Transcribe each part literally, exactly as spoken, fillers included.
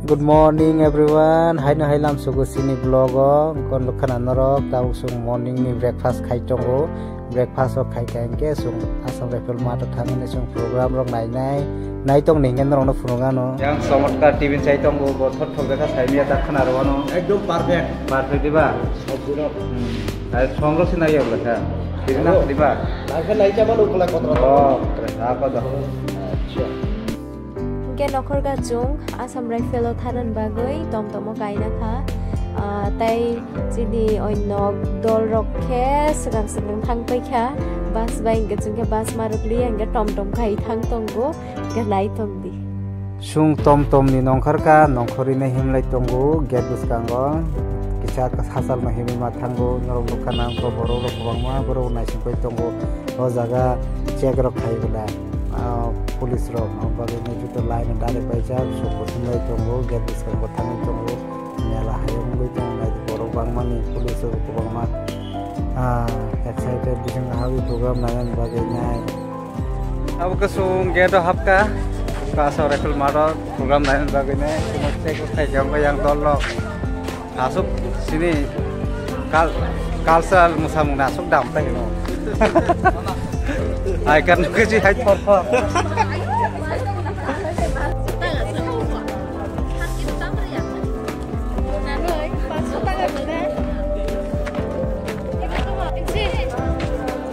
Good morning everyone, haino hai lam sugo sini vlog o, kon lukha na norok, tabuk sung morning ni breakfast khai tongo, breakfast o khai khai hingke sung Assam Rifle math o thangwi sung program rok nai nai, nai tong ni hingke norok no phunuk ano. Yang Chamatkar T V sai tongo, bo thot thok jaka sai miya ta khana rw ano. Ekdom perfect. Perfect diba? Sob guro. Hmm. Ai song rok se nai ya bla kha. Tiri na diba? Nai khe nai cha mano kula kotra. Oh, ha kotra. Acha. Hingke nokhorka chwng Assam Rifle o thanani bagwi tomtomo kaina kha. Ah, tai chini onno dol rok khe swkang swkang thang paikha. Bus bai hingke chwng khe bus ma rwk liya hingke tomtom khai thang tongo. Hingke nai tong di. Chwng tomtom ni nongkhorka, nongkhorwi nai himlai tongo gate bwskango. Kisa sachal no himwi ma thango. Norok nukha nang khe borok rok kwbangma borok naisingwi tongo. O jaga check rok khai bwla, ah, police rok, ah, bagwi nai joto line o direct bai jak, sok bo thumlai tongo, gate bwskango thangwi tongo, mela hai wngwi tongo, nai borok bangmani, police rok kwbangma, ah, excited, bising habwi program nainani bagwi nai. Abo kwchwng gate o hapkha, Assam Rifle math o program nainani bagwi nai, check rok khai khe yang dol rok. Aswk sini kal-, cultural mwsamung na aswk dam ta hino. Ai kan nukhe si hai thor thor.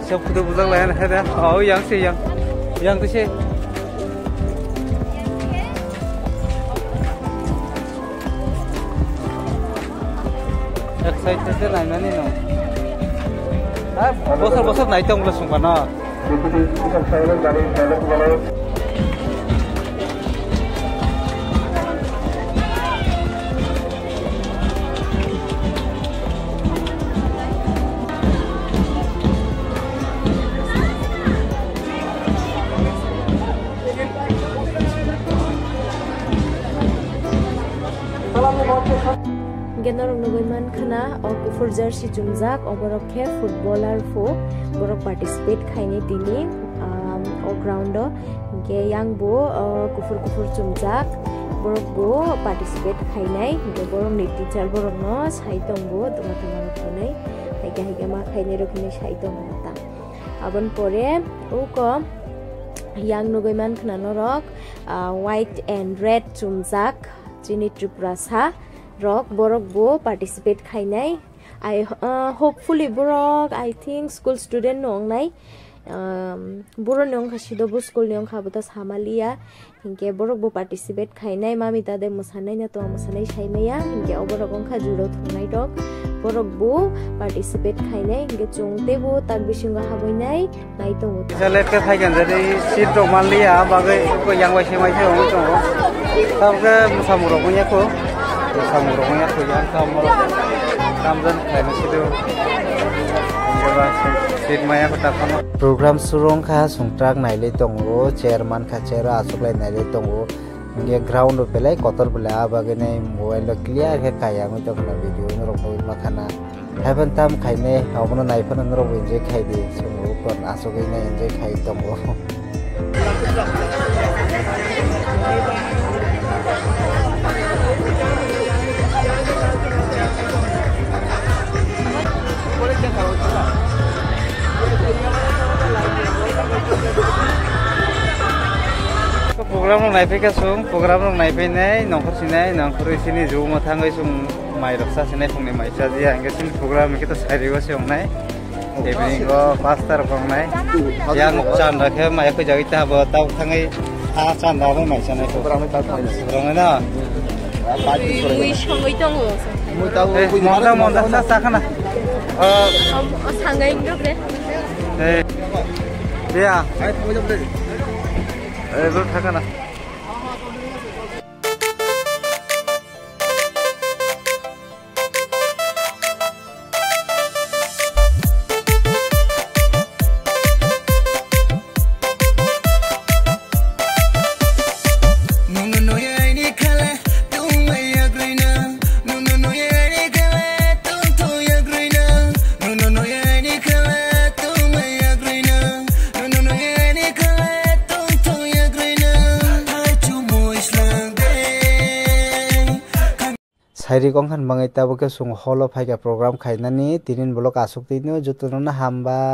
Siap kudu bujak layan hai da. Oh, yang si yang. Yang tu si. Excited se naimani no. Ah, bosor bosor nai tong bwla sungkha no. Hingke norok nugui mankha na, o kuphur jersey chumjak, o borok khe footballer pho, borok participate khainai tini, um, o ground o. Hingke yang bo, o kuphur kuphur chumjak, borok bo participate khainai, hingke borok ni teacher borok no sai tongo, tongma tongma rok hinui, haike haike ma khainai rok hinui sai tongo ta. Aboni pore uko yang nugui mankha na norok, ah, white and red chumjak chini Tripurasa rok, borok bo participate khainai. I, ah, hopefully borok, I think, school student no wngnai. Um, borok ni wngkha sido bo school ni wngkha, abo to samaliya. Hinkhe borok bo participate khainai, mami tade mwsanai na tong mwsanai saimaya, hinkhe o borok wngkha judo thungnai rok, borok bo participate khainai, hinkhe chwng teibo tak bisingo habwinai nai tongo. Kisa late khe phai kha jani seat rok manliya, bagwi ko yang bai se mai se wngwi tongo. Tabukhe mwsamung rok wngya kho, mwsamung rok wngya kho, yang kam rok kam jan khlaima sido. Hinkhe ba seat maya kho ta phano. Program suru wngkha, sungtrak nailai tongo, chair mankha, chair o achuklai nailai tongo. Hinkhe ground o belai kotor belai, ah bagwi nai mobile o clear khe kaiya wngwi tongkha na video norok nugwi mankha na. Haiphano tam khainai, obono naiphano norok bo enjoy khai di, chwng bo asugwi nai enjoy khai tongo. Program rok naiphai kha chwng, program rok naiphai nai, nongkhor sinai, nongkhorwi sini jugumo thangwi chwng mai rok cha sinai, phungni mai cha jia, hinkhe chini program hinkhe to sari o se wngnai. Evening o pasta rok wngnai. Yang chanda khe maya khe jagwi ta bo tabuk thangwi ha chanda bo mai chanai kho. Rwngnai na? Mui songwi tongo. Eh, monda, monda, sa, sa khana. O, o, sangai indok re. Eh, ya. Eh, bro, thakana. Thairik ongkhan bangwi tabuk khe chwng hall o phaikha program khainani, tinin vlog aswk twi no jotono no hambai.